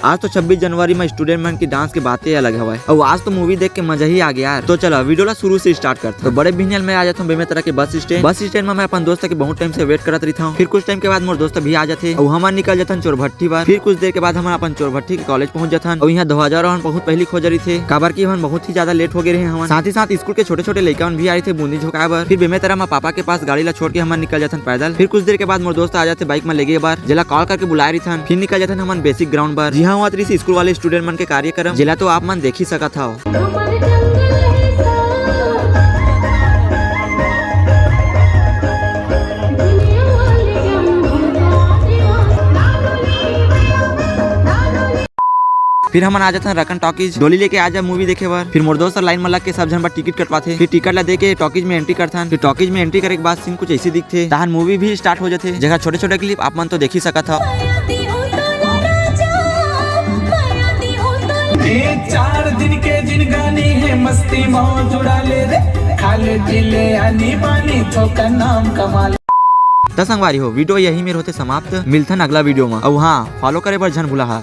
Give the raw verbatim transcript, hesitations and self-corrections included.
आज तो छब्बीस जनवरी में student मन के dance के बातें अलग हवय। अउ आज तो movie देख के मजा ही आ गया यार। तो चला video ला शुरू से start करते। तो बड़े बिहनिया में आ जाता हूँ बेमेतरा के bus stand। Bus stand में मैं अपन दोस्त के बहुत time से wait करत रहिथंव। फिर कुछ time के बाद मोर दोस्त भी आ जाथे अउ हमन निकल जाथन चोरभट्टी बर। फिर कुछ देर के बाद हमन अपन चोरभट्टी के college पहुंच जाथन। अउ यहाँ ध्वजारोहण बहुत पहली खोज रहिथे, काबर कि हमन बहुत ही ज्यादा late हो गए रहे हमन। साथ ही साथ school के छोटे छोटे लइका मन भी आ रहिथे बूंदी झोंकाए बर। फिर बेमेतरा में पापा के पास गाड़ी ला छोड़ के हमन निकल जाथन पैदल। फिर कुछ देर के बाद मोर दोस्त आ जाथे bike में लेगे बर, जेला call करके बुलाए रहिथन। फिर निकल जाथन हमन basic ground बर, जिहां होवत रहिस school वाले student मन के कार्यक्रम, जेला तो आप मन देख ही सकत हव। फिर हमन आ जाथन रकन टॉकीज, डोली लेके आ जा movie देखे बर। फिर मोर दोस्त line में लग के सब झन बर टिकट कटवाथे। फिर टिकट ला दे के टॉकीज में entry करथन। फिर टॉकीज में entry करे के बाद scene कुछ ऐसे दिखथे, तहन movie भी start हो जाथे, जेकर छोटे छोटे clip आप मन तो देख ही सकत हव। ये चार दिन के जिंदगानी है, मस्ती मौज उड़ा ले रे, खा ले पी ले आनी पानी, ठोकर नाम कमा ले। त संगवारी हो, video यही मेर होथे समाप्त। मिलथन अगला video में। अउ हाँ, follow करे बर झन भुला हा।